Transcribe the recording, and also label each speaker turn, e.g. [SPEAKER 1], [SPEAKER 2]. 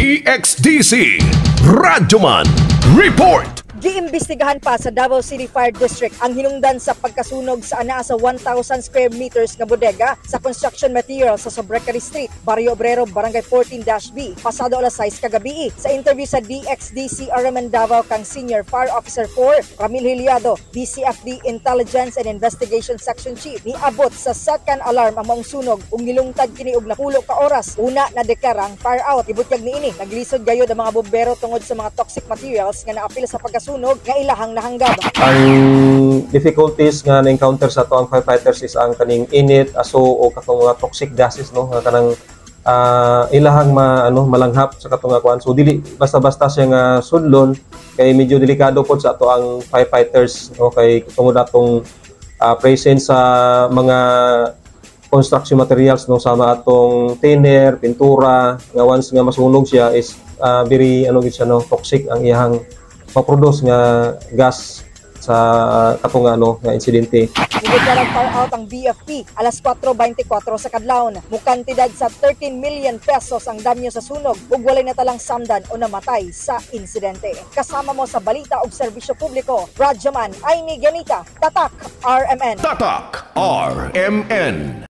[SPEAKER 1] DXDC Radyoman Report.
[SPEAKER 2] Giimbestigahan pa sa Davao City Fire District ang hinungdan sa pagkasunog sa anaa sa 1,000 square meters nga bodega sa construction material sa Sobrecari Street, Barrio Obrero, Barangay 14-B, pasado alas 6 kagabi. Sa interview sa DXDC RMN Davao kang Senior Fire Officer 4, Ramil Hiliado, DCFD Intelligence and Investigation Section Chief, niabot sa second alarm ang maong sunog ug nilungtad kini og napulo ka oras. Una na deklara ang fire out. Ibutyag niini, naglisod gayod ang mga bombero tungod sa mga toxic materials nga naapil sa pagkasunog nga ilahang nahanggab.
[SPEAKER 3] Ang difficulties nga na-encounter sa ato ang firefighters is ang kaning init, aso o katong mga toxic gases, no, nga kanang ilahang ma, ano, malanghap sa katong nga kuan. So dili basta-basta siya nga sudlon kay medyo delikado pod sa ato ang firefighters, no, kay tungod atong presence sa mga construction materials, no, sama atong thinner, pintura, nga once nga masunog siya is very ano gid siya, no, toxic ang iyahang ma-produce nga gas sa katong ano nga insidente.
[SPEAKER 2] Nideklarang fire out ang BFP alas 4:24 sa kadlawon. Mukantidad sa 13 million pesos ang damyo sa sunog ug walay natalang samdan o namatay sa insidente. Kasama mo sa balita ug serbisyo publiko, Radyoman Aimee Ganita, Tatak RMN.
[SPEAKER 1] Tatak RMN.